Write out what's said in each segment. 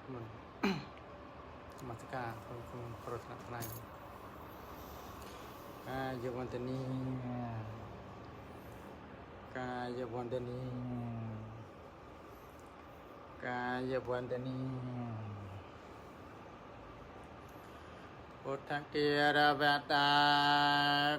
មុន នមស្ការសូមគុំប្រថ្នាក់ថ្លៃកាយវន្តនីកាយវន្តនីកាយវន្តនីពុទ្ធគារវតា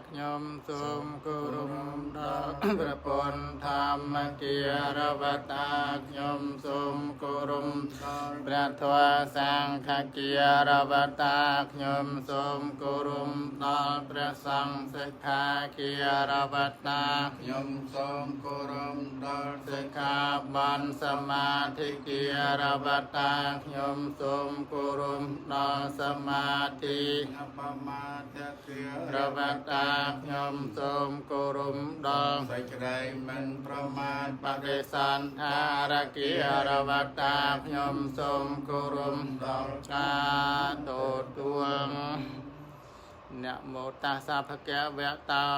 ខ្ញុំសូមគោរពដល់ព្រះពុទ្ធធម្មគារវតាខ្ញុំសូមគោរពដល់ព្រះធម៌សង្ឃគារវតាខ្ញុំសូមគោរពដល់ព្រះសង្ឃសិក្ខាគារវតា ខ្ញុំសូមគោរពដល់ សិក្ខាបនសមាធិគារវតាខ្ញុំសូមគោរពដល់សមាធិ អបមាទគា រវតាខ្ញុំសូមគោរពដល់ សេចក្តីមិនប្រមាទ បដិសន្ធារគារវតាខ្ញុំសូមគោរពដល់ការទទួលនមោតាសៈភគវៈតោ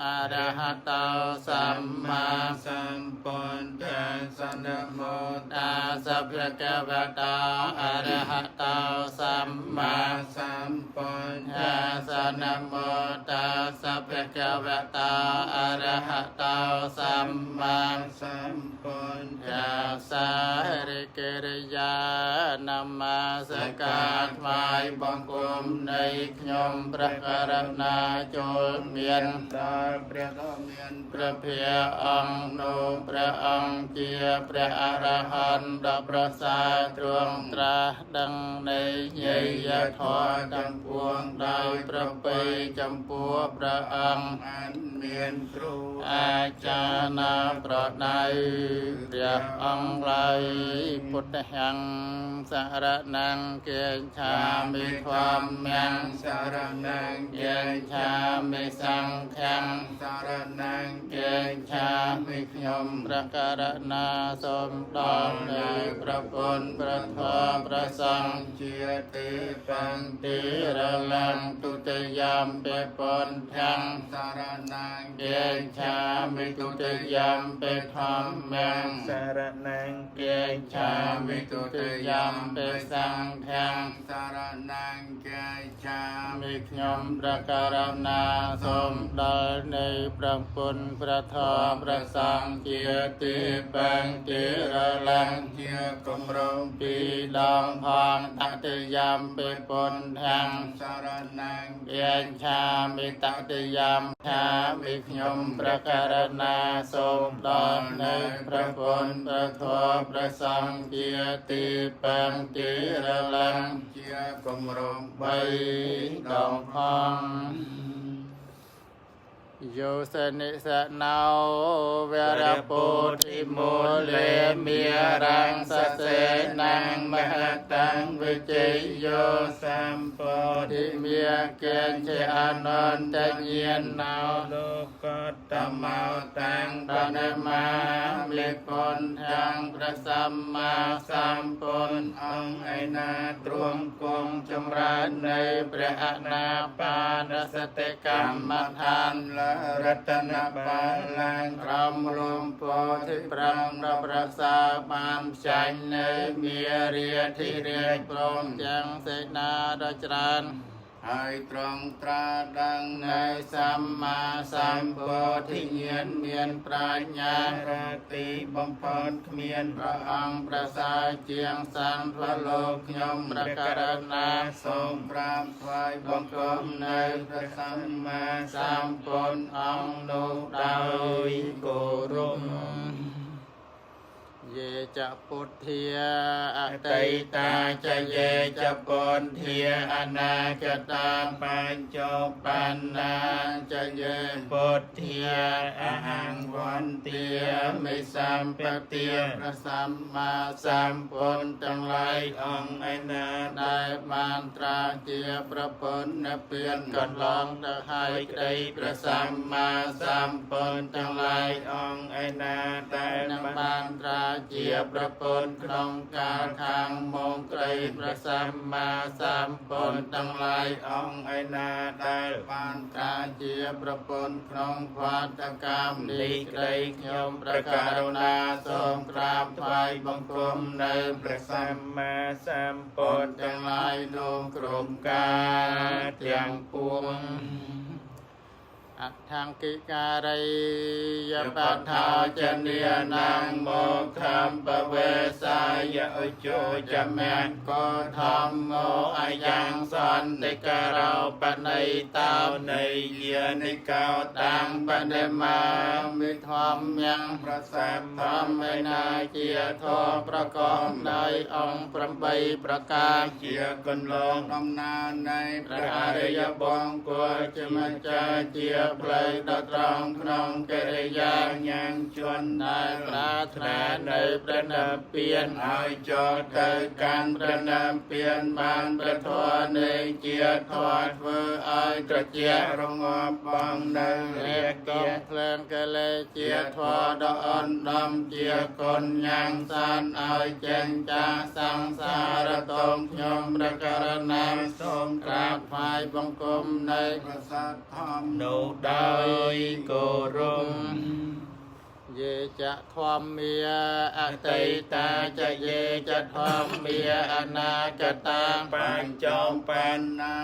អរហតោសម្មា សម្ពុទ្ធាសនមោ តាសៈភគវៈតោអរហតោសម្មា សម្ពុទ្ ធា ធា សនមោតាសៈភគវៈតោអរហតោសម្មា សម្ពុទ្ យា ធា សារិកិរិយានមស្ការថ្វាយបង្គំនៃខ្ញុំព្រះករុណាចូលមាន ដល់ព្រះដ៏មាន ព្រះភិយអង្គនោះព្រះអង្គជាព្រះអរហន្តដ៏ប្រសើរទ្រង់ត្រាស់ដឹងនៃញយធម៌ទាំងពួងដោយប្រពៃចំពោះព្រះអង្គ អានមានគ្រូ អាចារ្យណាប្រដៅព្រះអង្គឡើយពុទ្ធហੰសរណង្គាឆាមិធម្មំ សារណង្ គាឆាមិសង្ឃំ សារណង្ គាឆាមិខ្ញុំព្រះករុណាសូមដល់នៃព្រះពុទ្ធព្រះធម៌ព្រះសង្ឃ ជាទេបង្ ទីរលំទុតិយំពេពុទ្ធាំ សារណង្ គាឆាមិទុតិយំពេធម្មំ សារណង្ គាឆាមិទុតិយំពេសង្ឃំ សារណង្គាឆា មិខ្ញុំព្រះករុណាសូមដល់នៃព្រះពុទ្ធព្រះធម៌ព្រះសង្ឃជាទីបង្ទីរលំ ជាគម្រោង ពីដងផងតតិយំពេពុទ្ធាំ សារណង្ គាឆាមិតតិយំឆាមិខ្ញុំព្រះករុណាសូមដល់នៃព្រះពុទ្ធព្រះធម៌ព្រះសង្ឃជាទីបង្ទីរលំ ជាគម្រោង បីដងផងយោសនិសណោវរពុទ្ធិមូលេមេរੰសសេនំមហតੰវិជយយោ សម្ពុ ធិមេកេញ្ចអនន្តញាណោ លោកតមោតាំង បណមាមិពុនធាំងព្រះសម្មាសម្ពុទ្ធ អង្គឯណា ទ្រង់គង់ចម្រើននៃព្រះអនាបានសតិកម្មដ្ឋាន លរតនបាលង្ ក្រមលំពោធិប្រាំដ៏ប្រសើរបានផ្ចាញ់នៅមេរាធិរាជព្រមទាំងសេនាដ៏ច្រើន ហើយត្រង់ត្រាដឹង នៃសម្មាសម្ពោធិញ្ញាណមានប្រាជ្ញា រាទីបំផុតគ្មាន ព្រះអង្គប្រសើរជាងសន្តាលោកខ្ញុំព្រះករុណា សូមក្រាបថ្វាយប បង្គ ង្គំ ំនៅ ព្រះសម្មា សម្ពុទ្ធអង្គនោះដោយគោរព យេចពុទ្ធាអតីតាចយេចពុទ្ធាអនាគតា បញ្ចុ បណ្ណាចយេ ពុទ្ធាអហង្វន្ ទា ទា មិសម្បទាព្រះសម្មាសម្ពុទ្ធទាំងឡាយ អង្គឯណា ដែល បានត្រាជាប្រពន្ធនិព្វានកន្លងទៅហើយក្តីព្រះសម្មាសម្ពុទ្ធទាំងឡាយ អង្គឯណាដែល នឹង បាន បានត្រាជាប្រពន្ធក្នុងកាលខាងមកក្តីព្រះសម្មាសម្ពុទ្ធទាំងឡាយ អង្គឯណាដែល បានត្រាជាប្រពន្ធក្នុងវត្តកម្មនេះក្តីខ្ញុំព្រះករុណាសូមក្រាបថ្វាយបង្គំនៅ ព្រះសម្មាសម្ពុ ពុ ទ្ធ ទ្ធទាំងឡាយនោះគ្រប់កាលទាំងពួងអដ្ឋង្គិការីយបថោចនីនាងមោខំបវេសាយ យឧជោច ច ម ម ៈ កោធម្មោអយ៉ាងសន្តិករោបណៃតោ នៃយានិកោ តាំងបដិមាមិធម្មយ៉ាង ប្រសា ធម្មឯណាជាធម៌ប្រកបដោយអង្គ8ប្រការ ជាកន្លង ដំណើរនៃព្រះអរិយបង្គគលជាម្ចាស់ជាផ្លូវដ៏ត្រង់ក្នុងកិរិយា ញ៉ាងជន ដែលប្រាថ្នានៅព្រះនិព្វាន ឲ្យចូលទៅកាន់ព្រះនិព្វានបាន ព្រះធម៌នៃជាធម៌ធ្វើឲ្យត្រជាក់ រងាប់បងនៅ រា រា គ គ ងភ្លើងកិលេសជាធម៌ដ៏អន់ដំជាគុណយ៉ាងសានឲ្យចេញចាសសង្សារតងខ្ញុំព្រះករុណា សូម ក្រាបថ្វាយបង្គំនៅ ប្រសាទធម្ម នោះ ដោយគោរព យេចធម្មាអតីតាចយេចធម្មាអនាគតា បញ្ចោបណ្ណា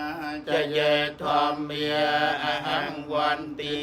ចយេធម្មាអហង្វន្ទា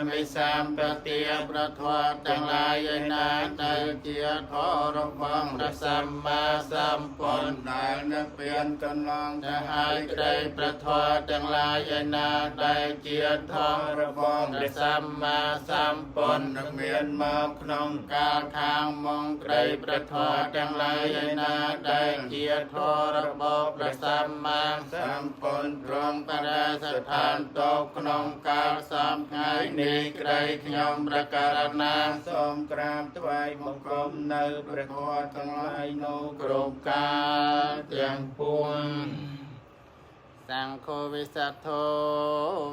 មិសម្បទាប្រធមទាំងឡាយឯណាដែលជាធម៌របស់ព្រះសម្មាសម្ពុទ្ធ ដែលនិព្វានកន្លង ទៅហើយក្តីប្រធមទាំងឡាយឯណាដែលជាធម៌ របស់ ព្រះសម្មាសម្ពុទ្ធ នឹងមានមកក្នុង កាលខាងមងក្តីព្រះធម៌ទាំងឡាយឯណាដែលជាធម៌របស់ព្រះសម្មា សម្ពុទ្ធ ទ្រង់បរិស្ថានតោក្នុងកាលសំថ្ងៃនេះក្តីខ្ញុំព្រះករុណា សូមក្រាបថ្វាយបង្គំនៅព្រះធម៌ទាំងឡាយនោះ គ្រប់កាលទាំងពួងសង្ឃោវិសទ្ធោ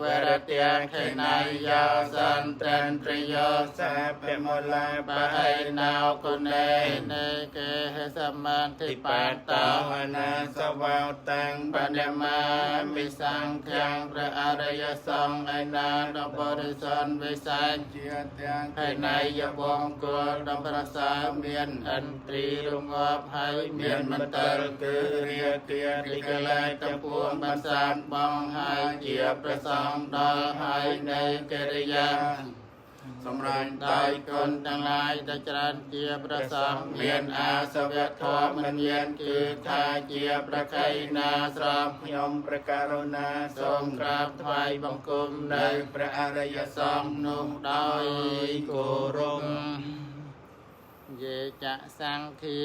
វរទាខេណយាសន្តិនត្រយោ សាពមលា បហៃណោគុណេនេកេហសមន្តិបាតោ តោអនាសវោតាំង បដិមាមិសង្ឃាំងព្រះអរិយសង្ឃឯណាដ៏បរិសុទ្ធវិស័យ ជាទាំង ហើយនៃយបង្គលដ៏ប្រសើរមានឥន្ទ្រីរងាប់ហើយ មាន មានម ម ន្តល ន្តលគឺរាគា កិកលែទាំងពួងបានសានបងហើយជាព្រះសង្ឃដល់ហើយនៃកិរិយា សម្រាប់ ដោយគុណទាំងឡាយដែលច្រើនជាព្រះសង្ឃមានអាសវៈធម៌មិនមានគឺថាជាប្រកៃណាស្រម ខ្ញុំព្រះករុណា សូមក្រាបថ្វាយបង្គំនៅ ព្រះអរិយ សង្ឃនោះដោយគោរពយេចសង្ឃា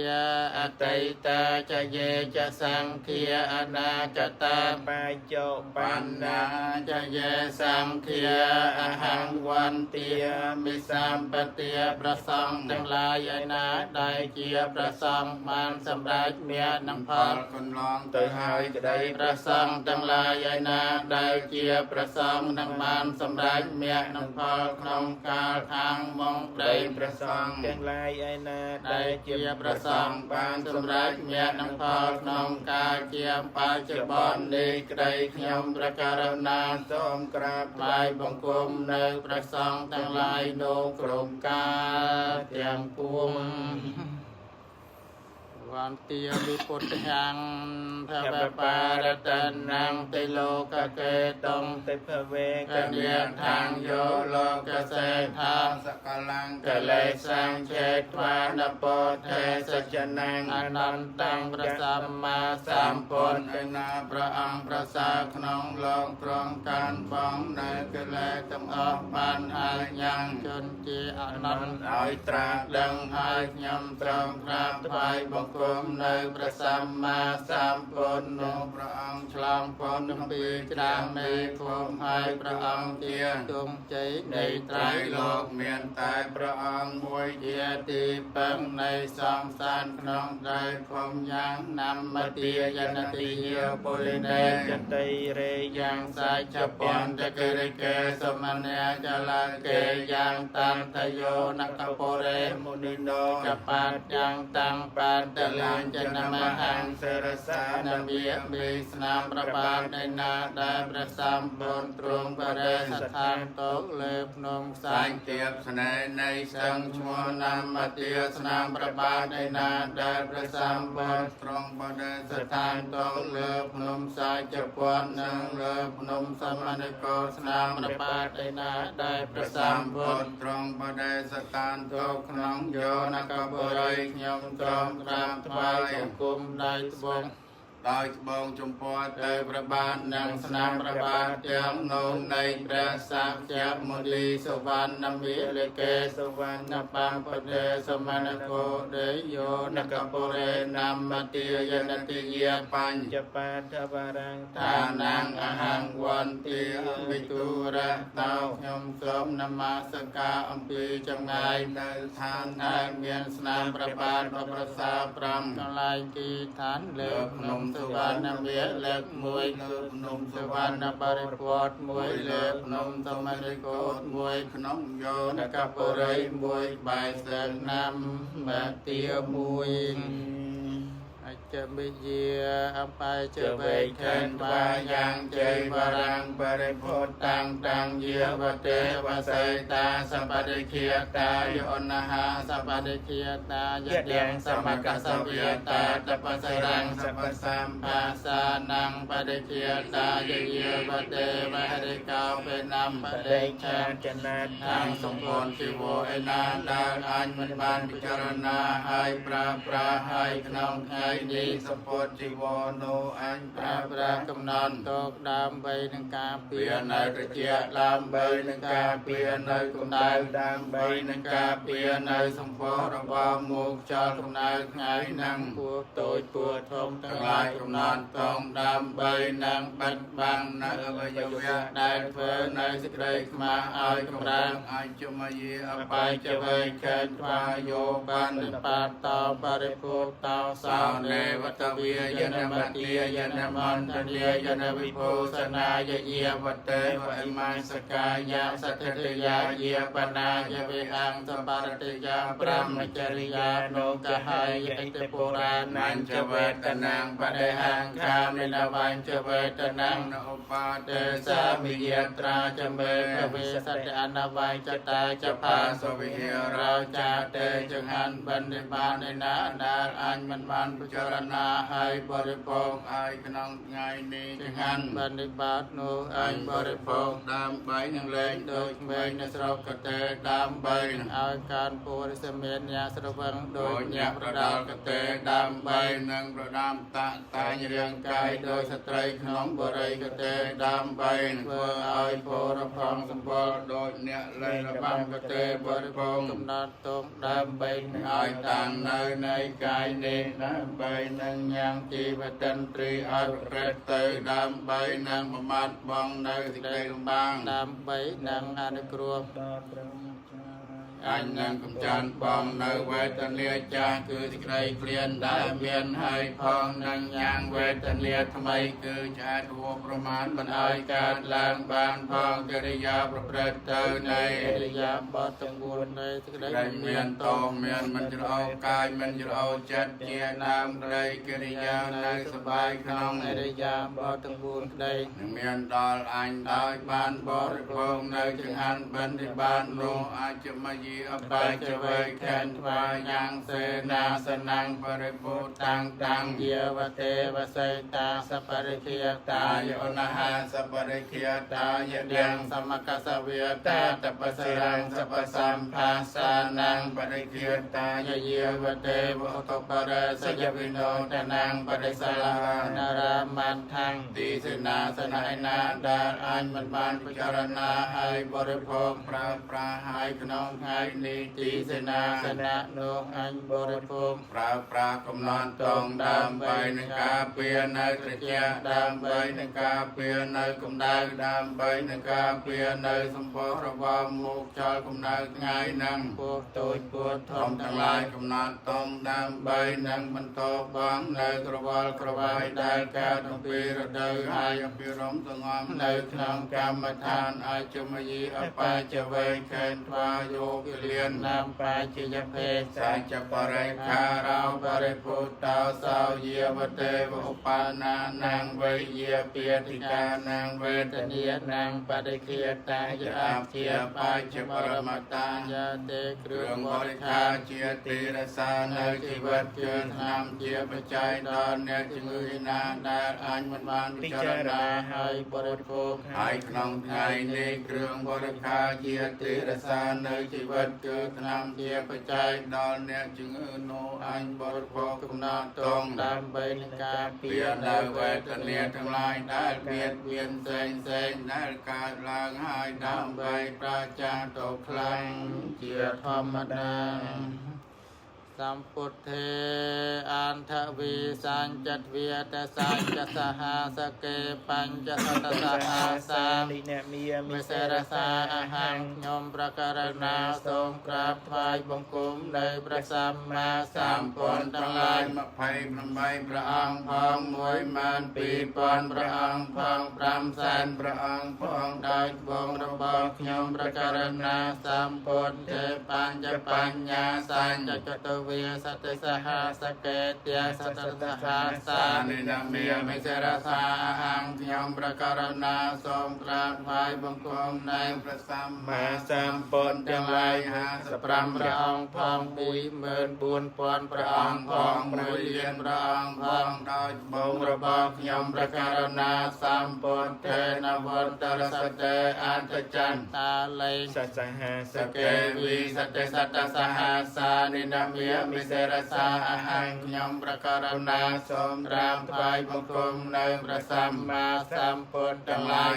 អតីតាចយេចសង្ឃាអនាគតា បញ្ចោបណ្ណា ចយេសង្ឃាអហង្វន្ទាមិសម្បទាប្រសង្ឃទាំងឡាយឯណាដែលជាប្រសង្ឃបានសម្រេចមាននឹងផល កន្លងទៅហើយក្តី ព្រះសង្ឃទាំងឡាយឯណាដែលជាព្រះសង្ឃនឹងបានសម្រេចមគ្គនឹងផលក្នុងកាលខាងមកក្តី ព្រះសង្ឃទាំងឡាយឯណា ដែលជាព្រះសង្ឃបានសម្រេចមគ្គនឹងផលក្នុងកាលជាបច្ចុប្បន្ននេះក្តីខ្ញុំព្រះករុណា សូមក្រាប ថ្វាយបង្គំនៅព្រះសង្ឃទាំងឡាយនោះគ្រប់កាលទាំងពួងវន្ទាវិពុទ្ធហាងភវបារតនំតិលោកកេតុង តិភវេ កនិយខាងយោលោកសេដ្ឋា សកលੰ កលេសង្ឆេត្វានពោធេស សចនាង អនន្តੰព្រះសម្មាសម្ពុទ្ធ ឯណា ព្រះអង្គប្រសើរក្នុងលោកត្រង់កាន់បងនៅកិលេសទាំងអស់បានហើយញ៉ាំងជនជាអនន្ត ឲ្យត្រាស់ ដឹងហើយខ្ញុំត្រង់ក្រាបថ្វាយបង្គ ង្គមនៅព្រះសម្មាសម្ពុទ្ធនោះ ព្រះអង្គ ឆ្លងផុតអំពីច្រាំងនៃភូមិហើយព្រះអង្គជាទងជ័យនៃត្រៃ ត្រៃ លោ លោក ក មានតែព្រះអង្គមួយ ជាទីពឹងនៃសង្សារក្នុងត្រៃភូមិយ៉ាងនមទាយនតិយាពុរិនេ ចតិរេ យ៉ាងសាចពន្តកិរិកេសមនៈចលកេយ៉ាងតាន្តយោនកពុរេ មុនិណោ ចបាតយ៉ាងតាំងបានតលាញចនមហង្ សិរសា នមិមេស្នាមប្របាទនៃណាដែលព្រះសម្ពុទ្ធទ្រង់បរិស្ថានតុលើភ្នំ សា សាញ ញ់ទៀបស្នេហ៍នៃសង្ឃឈ្មោះនមទា ស្នាមប្របាទនៃណាដែលព្រះសម្ពុទ្ធ ទ្រង់បដិ ស្ថានតុលើភ្នំសាចពន្ធនិងលើភ្នំសមណកោស្នាមប្របាទឯណាដែលព្រះសម្ពុទ្ធ ទ្រង់បដិស្ថាន ទៅក្នុងយោនកបុរីខ្ញុំទ្រង់ក្រាបថ្វាយបង្គំដៃត្បូង ដោយត្បូងចំពោះ ទៅព្រះបាទនិងស្នាមព្រះបាទទាំងនោះនៃព្រះសាគយមុនីសុវណ្ណមិលកេ សុវណ្ណ នបំពទេសមណកោដេយោនកបុរេនមតិយនតិយា បញ្ ចបាធវរាំង ឋានំអហង្វន្តិវិទុរៈតោខ្ញុំសូមនមស្ការអំពីចម្ងាយ នៅឋាន ដែលមានស្នាមព្រះបាទដ៏ប្រសើរ 5 កន្លែងទីឋានលើភ្នំសុវណ្ណមាលើកមួយ លើភ្នំ សុវណ្ណបរិពតមួយលើភ្នំសមណកោតមួយ ក្នុងយោ នកបុរីមួយបែសឹកណាំមទាមួយអច្ចមិយាអបាយចវេខេនបាយ៉ាងជ័យវរាំង បរិភោ តាំងតាំងយាវទេវសេតាសបរិคีតាយោនហាសបរិคีតាយទាំងសមកសវិតាតបសរាំង សពសម្ បាសានងបរិคีតាយយាវទេវហរិកោបេនំប ប រិ រិ ឆា ឆាចនា តាំង សម្ពន្ធជីវោឯណាដែលអញមិនបានពិចារណាហើយប្រើប្រាស់ហើយក្នុងថ្ងៃនេះ នេះ សម្ពន្ធជីវោនោះអញ ប្រើ ប្រើ ប្រា ប្រាស់ ស់កំណត់តោកដើម្បីនឹងការពា ពា រ នៅ នៅ ត្រ ត្រ ជា ជា ដើម្បីនឹងការពារនៅកម្ដៅដើម្បីនឹងការពារនៅសម្ពោះរបស់មកចោល កម្ដៅថ្ងៃ នឹង ពួរតូចពួរធំ ទាំងឡាយកំណត់តងដើម្បីនឹងបិទបាំងនៅអវយវៈ ដែលធ្វើនៅសេចក្តីខ្មាស់ឲ្យកម្រើក អញ្ជមយាអ អ បាយ បាយ ចវេ ចវេ ខេ ខេ ត្វាយោបាន និបាតោបរិភោតោ សោ សោ នេ នេ វ វ ត ត វា វា យ យន នម ម តិ តិ យ យ ន ន ម ម ន្ត ន្ត នា នា យ យន នវិភូ វិភូ ស ស នា នា យ យ យា យា វតេវអិមាសកាយា យា ស ស ទ្ធិ ទ្ធិ យា យា យា យា បនា បនា យ យ វិ វិ ហង្ ហង្ ស ស បរ បរ តិយា តិយា ព្រ ព្រ ហ្ម ហ្ម ចរិ ចរិ យា យា នោ នោ ក ក ហា ហា យ យ អិ អិតិ តិបុ បុ រា រា ណ ណ ញ្ច ញ្ច វេ វេ ត ត នាង នាង បដិ បដិ ហង្ ហង្ ខា ខា មិ មិ ន ន វញ្ច វញ្ច វេ វេ តនា តនា ង ង ឧបា ទេ ទេ សា សា មិ មិ យ យ ត្រា ត្រា ច ច មេ មេ ភវិសតិអនវញ្ចតាច ច ផា ផា ស ស វិហិ វិហិ រោ រោ ចា ចា តេ តេ ច ច ហន្ ហន្ បណ្ឌិបានិណាដែលអញមិនបានពិចារណាហើយបរិភោគ ឲ្យក្នុងថ្ងៃនេះ ច ច ហន្ ហន្ បណ្ឌិបាតនោះអ អ ញ ញ បរិ បរិ ភោគ ភោគដើម្បីនឹងលែង ដូច ដូច ក្មេងនៅ ក្មេងនៅ ស្រុកក ស្រុកក តេ តេ ដើម្បី ដើម្បី ឲ្យកានពុរិសមានញាស្រវឹង ដោ ដូច ចអ្នក អ្នកប្រ ប្រដាល់ ដាល់កតេ កតេ ដើម្បី ដើម្បីនឹងប្រដាំតាក់តែងរាងកាយដោយស្ត្រីក្នុងបរិយកតេដើម្បី ធ្វើ ធ្វើ ឲ្យ ឲ្យ ពល ពល រ រ ផង ផង សម្ សម្ បុរ បុរដូចអ្នកលែងរបាំកតេបរិភោគ កំណត់ទងដើម្បីនឹង ឲ្យ ឲ្យតាំ តាំង ងនៅ នៅ នៃ នៃ កា កាយ យនេះ នេះដើម្បីនឹងញ៉ាំងជីវតិន្ទ្រីឲ្យប្រព្រឹត្តទៅដើម្បីនឹងបំបត្តិបងនៅសេចក្តីលំបាក ដើម្បីនឹងអនុគ្រោះ ដល់ព្រមចារី អញនឹងកំចាន់បងនៅវេទនាចាស់គឺសេចក្តីឃ្លានដែលមានហើយផងនឹងញ៉ាំងវេទនាថ្មីគឺឆ្អែតហួសប្រមាណមិនឲ្យកើតឡើងបានផងកិរិយាប្រព្រឹត្តទៅនៃ កិរិយាបថទាំង4នៃសេចក្តី ដែលមានតោមានមិនច្រអូកកាយមិនច្រអូកចិត្តជាដើមក្តីកិរិយានៅសបាយក្នុង អរិយាបថទាំង4ក្តី នឹងមានដល់អញដោយបានបរិភោគនៅចង្ហាន់បណ្ឌិបាននោះអាចមយាអបាយចវេខេនថ្វាយ៉ាងសេនាសនំបរិពុតាំងតាំង យាវទេវសេតាសបរិคีតា តា យ យោនហាសបរិคีតាយ យា យ៉ាង ង សមកសវិ តា តា តបសរាំងសបសម្ភាសានំបរិคีតាយ យយាវទេវឧតបរសយវិโนតនាងបរិសលានរាមន្ថੰ ទីសេនាសនឯណាដែលអញមិនបានពិចារណាហើយបរិភោគប្រើប្រាស់ហើយក្នុងថ្ងៃ ថ្ងៃនេះទីសេនា សនៈនោះអញបរិភោគ ប្រើប្រាស់កំណត់តងដើម្បីនឹងការពារនៅត្រជាក់ដើម្បីនឹងការពារនៅកម្ដៅដើម្បីនឹងការពារនៅសម្ផស្សរបស់មុខចោលកម្ដៅថ្ងៃនឹង ពោះតូចពោះធ ធ ំ ំ ទាំង ទាំងឡា ឡាយ យកំណត់តងដើម្បីនឹងបន្តបងនៅក្រវល់ក្រវាយដែលកើតអំពីរដូវហើយអភិរមសងំនៅក្នុងកម្មដ្ឋានអាចមយីអបាចវេខេនថ្វាយោគលាន នាមបាជាយភេ សាចបរិខារោបរិពុតោសោយាវតេវឧបានានងវេយាពាតិកានងវេទ តនីនាងបរិគាតាយ យា អា ជា ជា បាចបរមតា យាទេគ្ គ្ រឿង រឿង ប បរិខា រិខា ជាទីរក្សានៅជីវិតគឺឆ្នាំជាបច្ច័យដល់អ្នកជំងឺឯណាដែលអញមិនបានពិ ពិ ចារ ចារ ណា ណា ហើ ហើយ យ បរិភោគ ហើយក្នុងថ្ងៃនេះគ្រឿងបរិខាជាទីរក្សានៅជីវិតគឺឆ្នាំជាបច្ច័យដល់អ្នកជំងឺនោះអញបរិភោគកំណត់តង ដើម្បីនឹងការពា ពៀ រ នៅវេទនាទាំងឡាយដែលបៀតបៀនផ្សេងផ្សេងដែលកើតឡើងហើយដើម្បីប្រាចារទៅខ្លាំង ជាធម្មតាសម្ពុទ្ធេអន្ធវិសញ្ចទ្វាតសញ្ចសហសកេបញ្ចសតសហសា និនមា មិ មិ សេរ សេរ សា សា អ អ ហ ហ ង្ ង្ ខ្ញុំប្រករណាសូមក្រាបថ្វាយបង្គំនៅព្រះសម្មា សម្ សម្ពុ ពុទ្ធ ទ្ធទាំង ង ທັឡាយ ឡាយ 28ព្រះអង្គផង12000ព្រះអង្គផង500,000ព្រះអង្គផង ដោយត្បូងរបស់ខ្ញុំប្រករណាសម្ពុទ្ធទេបញ្ចបញ្ញាសញ្ចចតវិសតិសហសកេទាសតសហសា សានិនមាមិសេរសាអហង្ខ្ញុំប្រករណាសូមក្រាបថ្វាយបង្គំនៅព្រះសម្មា មាសម្ពុទ្ធ ទាំង ទាំងឡា ឡាយ យ 55 ព្រះអង្គផង14000 ព្រះ ព្រះអ អង្គ ង្គ ផង ផង 1លានព្រះអង្គផងដោយត្បូងរបស់ខ្ញុំប្រការណាសម្ពុទ្ធទេនវន្តរសតេអន្តចន្ទ តាលេង សសហស សកេវិសតិសតសហសានិនមាមិសេរសាអហង្ខ្ញុំប្រការណាសូមក្រាបថ្វាយបង្គំនៅព្រះសម្មា សម្ពុទ្ធ ទាំងឡាយ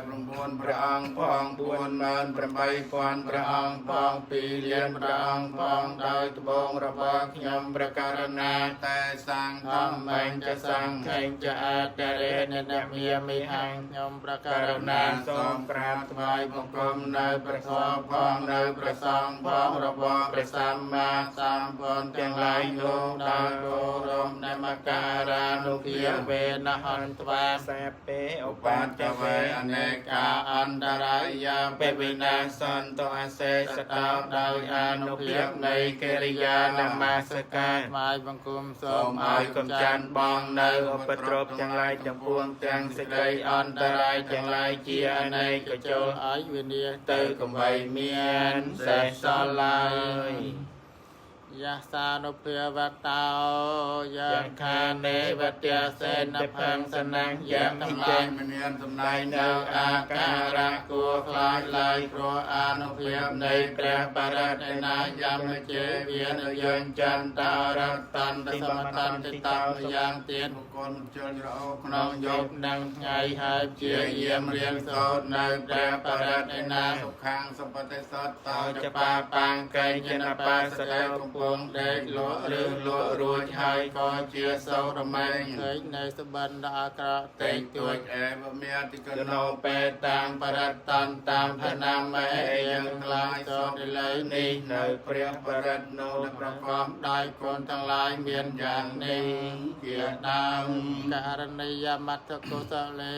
109ព្រះអង្គផង48000ព្រះអង្គផង2លានព្រះអង្គផងដោយត្បូងរបស់ខ្ញុំប្រការណាតែសង្ឃ ធ ធ ម្ម ម្ម ចស ចស ង្ ង្ ឃេ ឃ ចអតរេននមាមិហង្ខ្ញុំប្រ ក ការ រុ ណា ណាសូមក្រាបថ្វាយបង្គំនៅព្រះធម៌ផងនៅព្រះសង្ឃផងរបស់ព្រះសម្មាសម្ពុទ្ធទាំងឡាយនោះដោយគោរពនមការានុភា វេនហន្តវា សាពេឧ ឧ បា បាទ ចវេ ចវេអនេកាអន្តរាយា បវិនាសន្តអសេស ស តោ តោ ដោយ ដោយ អា អា នុ នុ ភាព ភាព នៃ នៃ កិ កិ រិយា រិយា ន ន ម ម ស្ កា ស្ការ រថ្វាយបង្គំសូ សូ ម ឲ្យ មឲ្យកំចាន់បងនៅ ឧបទ្រពទាំងឡាយទាំងពួងទាំងសេចក្តីអន្តរាយទាំងឡាយជាអនេក ជ ចូល លឲ្យវិនាស ទៅ ទៅ កុំបីមានសេះសល់ឡើយ យសានុភាវតោយខានេវត្យាសេនផੰសនំយ យ៉ាង ម ទាំង ឡាយ ឡាយមិនមានសំណាយនៅអាការៈគួរខ្លាចឡើយព្រោះអានុភាពនៃព្រះបរតនាយមជេវានយញ្ចន្តារតន្តសមតន្តិតមយ៉ាងទៀតបុគ្គលមិនជលរោក្នុងយប់ នឹងថ្ងៃហើយ ជា ជា យាមរៀនសូត្រនៅព្រះបរតនាសុខាំងសម្បត្តិសតតោច ច បា បា បា បាង ងកៃ កៃ ជ ជ នបា នបា សតេ សតេ កំពុងដេកលក់ឬលក់រួចហើយក៏ជាសូរមែង ឃើញនៅសុបិនដ៏អាក្រក់ តេ តិច ងទួ ទួច ចអេវមេតិក ក ណោ ណោ បេ បេ តា តាំង ំងបរ បរ ត ត ន្ត ន្ តាម តាម ភនា ភនា មេ មេ យើង យើង ថ្លា ថ្លាយ យសូ សូត្រ ត្រឥឡូ ឥឡូវ វនេះ នេះ នៅ នៅ ព្រះប ព្រះប រិ រិត តនោះ នោះ ប្រ ប្រ កប កប ដោយ ដោយ គុណ គុណ ទាំង ទាំង ឡាយ ឡាយ មាន មាន យ៉ាង យ៉ាង នេះ នេះ ជាដើម ករណីយមត្ថកុសលេ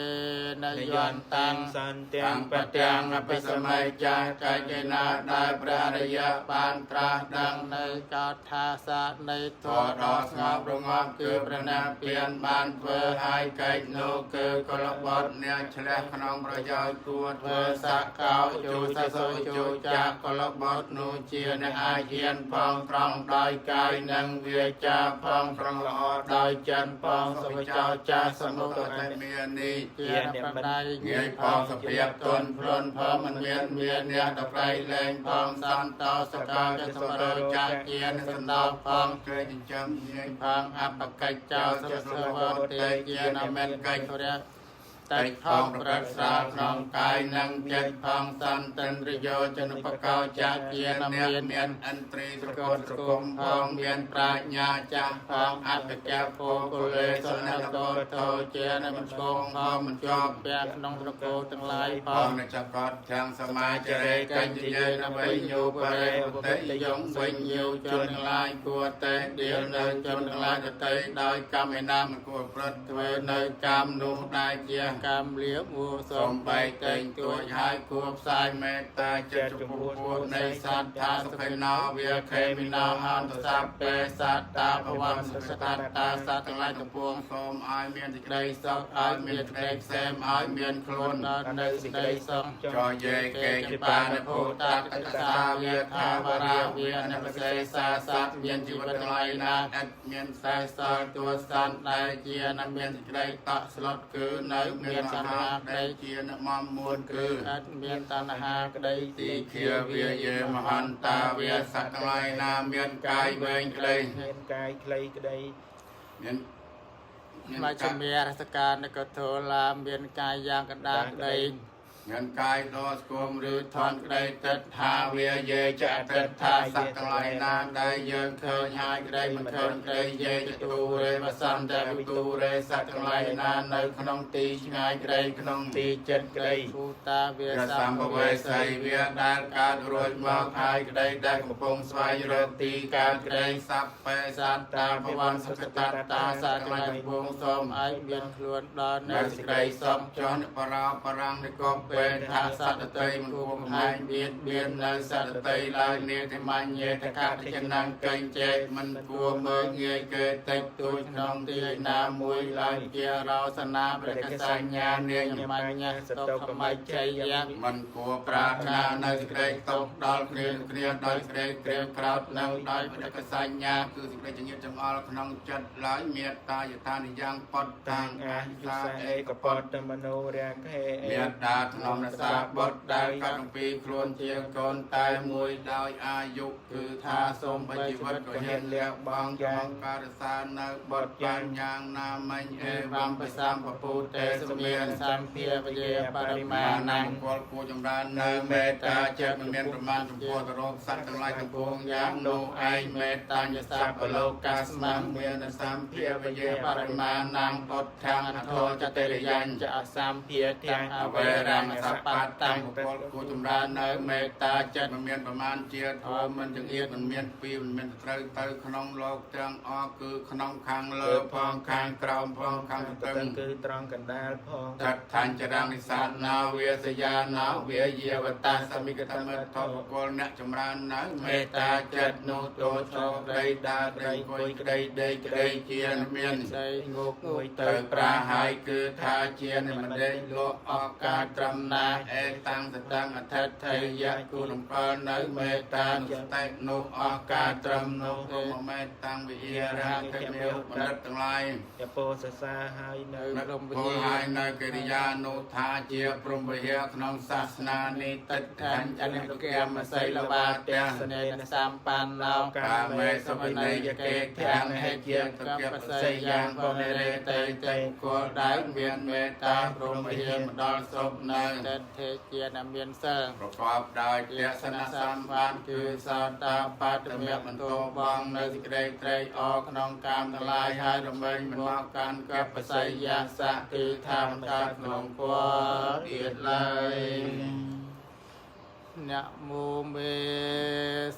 ន ន យ យ ន្ត តាំ តាំង ងសន្ទាំង តាំង ប ប តាំ តាំង ងអភិ អភិ សម័យ សម័យ ចា ចា ក កេណាដែលព្រះអរិយបានត្រាស់ដឹង នៅកោថាសៈនៃធ ធម៌ ម៌ ដ៏ ដ៏ ស្ងប់ ស្ងប់ រងាប់ រងាប់ គឺ គឺ ព្រះនា ព្រះនា ពាន ពាន បា បាន ន ធ្វើ ធ្វើ ឲ្យ ឲ្យ កិច្ច កិច្ច នោះ នោះ គឺ គឺ កល កល បុត្រ បុត្រ អ្នកឆ្លះក្នុងប្រយោជន៍គួរធ្វើ ធ្វើ ស ស កោ កោ ជូ ជូ ស ស សុ សុ ជូ ជូ ចា ចា កល កល បុ បុត្រ ត្រនោះ នោះ ជា ជា អ្នក អ្នក អាច អាច ហ៊ាន ហ៊ាន ផង ផង ត្រង់ ត្រង់ ដោយ ដោយ កា កាយ យនិង និង វា វា ចា ចា ផង ផង ត្រង់ល្អ ដោ ដោយ យ ចិន ចិន ផង ផង សុ សុ ចោ ចោ ចា ចា សមុ សមុ ទ ទ តែមាននេះ ជាអ្នកមិនដៃ ងាយផងសភាពទន់ភ្លន់ផងមិនមានមានអ្នកដប្រៃលែងផងសន្តោសកោចសុរោចាជានសន្តោផងគេចិញ្ចឹមងាយ ផងអបកិច្ចចោសុសវតេជានមិនកិច្ចរៈ តិចផងប្រព្រឹត្តស្រាលក្នុងកាយនិងចិត្តផងសន្តិន្ទ្រយោចនុបកោចាជាអ្នកមានឥន្ទ្រីស្រកត់ស្រគំផងមានប្រាជ្ញាចាស់ផងអត្តកៈពោគុលេសនកោធោជាអ្នកមិនឆ្កងផងមិនជាប់ ពាក់ក្នុងត្រកូលទាំងឡាយផ ផង ងចកតទាំងសមាចរេកញ្ញយេនវៃញោបរេឧតិយងវិញញោជនទាំងឡាយគួរតែដៀលនៅជនទាំងឡាយដតីដោយកម្មឯណាមិនគួរប្រព្រឹត្តធ្វើនៅកម្មនោះដែលជា កម្មលាមួ សូមបែកតែងទួចហើយគួរផ្សាយមេត្តាចិត្តចំពោះពួកនៃសត្វថាសុខិណោវាខេមិណោហន្តសព្ពេសត្តាភវន្តសុខតតាសត្វទាំងឡាយទាំងពួងសូមឲ្យមានសេចក្តីសុខឲ្យមានសេចក្តីផ្សេមឲ្យមានខ្លួន ដល់នៅសេចក្តីសុខ ចយេកេចបានភូតតតសាវាថាវរាវានបសេសាសត្វមានជីវិតទាំងឡាយណាឥតមានខ្សែសល់ទួសន្នដែលជានឹងមានសេចក្តីតក់ស្លុតគឺនៅមានសន្តានដែលជានមមមួនគឺ ឥតមានតណ្ហាក្តី ទីខាវាយេមហន្តាវាសត្វទាំងឡាយណាមានកាយវែងក្តី មានកាយខ្លីក្តី មាន មជ្ឈមារសកានកធលាមានកាយយ៉ាងកណ្ដាលក្តី មានកាយដ៏ស្គមឬថនក្តីតិដ្ឋាវាយេចតិដ្ឋាសត្វទាំងឡាយណាដែលយើងឃើញហើយក្តីមិនឃើញក្តីយេចទូរេវសន្តវិទូរេសត្វទាំងឡាយណានៅក្នុងទីឆ្ងាយក្តីក្នុងទី ទីចិត្តក្តី ភូតាវា ព្រះ សម្ សម្ភវេសីវាដែលកើតរួចមកហើយក្តីដែលកំពុងស្វែងរកទីកើតក្តីសព្ពេសត្តាភវន្តសុខតតាសត្វទាំងឡាយកំពុងសូម ឲ្យមានខ្លួនដល់ នៅ នៅ សេចក្តីសុខចុះនិបរោបរាំងនិកបេថាសត្វតីមិនគួរកំហែងបៀតបៀននៅសត្វតីឡើយនេតិមញ្ញេតកតិចនង្កេញចេកមិនគួរមើលងាយគេតិចតួចក្នុងទីណាមួយឡើយជារោសនាព្រះកសញ្ញានាយមញ្ញ សតុកមច្ច័យយៈ មិនគួរប្រាថ្នានៅសេចក្តីទុកដល់គ្នាគ្នាដោយសេចក្តីក្រៀមក្រោធនិងដោយព្រះកសញ្ញាគឺសេចក្តីចង្អៀតចង្អល់ក្នុងចិត្តឡើយមេត្តាយថានិយ៉ាងបតតាំង អា អា យុ សា សា អេ ឯ កបត កបតមនោរាខេអេ មេត្តាធ្នមរសាបុត្រដែលកាត់អំពីខ្លួនជាកូនតែមួយដោយអាយុគឺថាសូមបីជីវិតក៏ហ៊ានលះបង់យ៉ាងការរសានៅបុត្របានយ៉ាងណាមិញអេវំបសម្ពពុទ្ធេសមាន សម្ភាវយេបរិមា មា ណ នង្គលគួរចម្រើននៅមេត្តាចិត្តមិនមានប្រមាណចំពោះទៅរកសត្វទាំងឡាយទាំងពួងយ៉ាងនោះឯងមេត្តាញសព្វលោកស្មੰមានសម្ភាវយេបរិមាណងពុទ្ធាំអធោចតិរិយញ្ញ ចអសម្ភាទាំងអ អ វេ វេ រ រម ម ស ស ប ប ត តាំង តាំងបុគ្គលគួរចម្រើននៅមេត្តាចិត្តមិនមានប្រមាណជាធម៌មិនចង្អៀតមិនមានពីមិនមានត្រូវទៅក្នុងលោកទាំងអស់គឺក្នុងខាងលើផងខាងក្រោមផងខាងទទឹង គឺត្រង់កណ្ដាលផង តដ្ឋញ្ចរនិសានាវាសយានាវាយាវតាសមិកតមិទ្ធបុគ្គលអ្នកចម្រើននៅមេត្តាចិត្តនោះទោចោក្តីដើរក្តីអង្គុយក្តីដេកក្តីជាមាន ដី ងោកងួយ ទៅ ទៅ ប្រាហើយគឺថាជានិមដេលក់អកការត្រឹមណាអេតាំងសតាំងអធិដ្ឋិយៈគូរំពិលនៅមេត្តានុស្តិនោះអកការត្រឹមនោះព្រមមេតាំងវិហារៈកិមេបណ្ឌិតទាំងឡាយ យពោសរសាហើយនៅ នៅពលហើយនៅកិរិយានោះថាជាព្រហ្មវិហារក្នុងសាសនានេះតិដ្ឋញ្ចនិកមសីលវាទៈ សនេនសម្បណ្ណោ កាមេសវិនយកេធាំងហេជាតកបស័យយ៉ាងបនិរេតេតេគលដែលមានមេត្តាព្រហ្មវិហារមកដល់សុខនៅ តថេជានមានសិល ប្រកបដោយទស្សនសម្បានគឺសោតាបត្តមៈបន្ទោបងនៅសេចក្តីត្រេកអរក្នុងកាមទាំងឡាយហើយរមែងមិនមកកាន់កបស័យយសៈគឺថាមិនកើតក្នុងពរទៀតឡើយ នមោមេ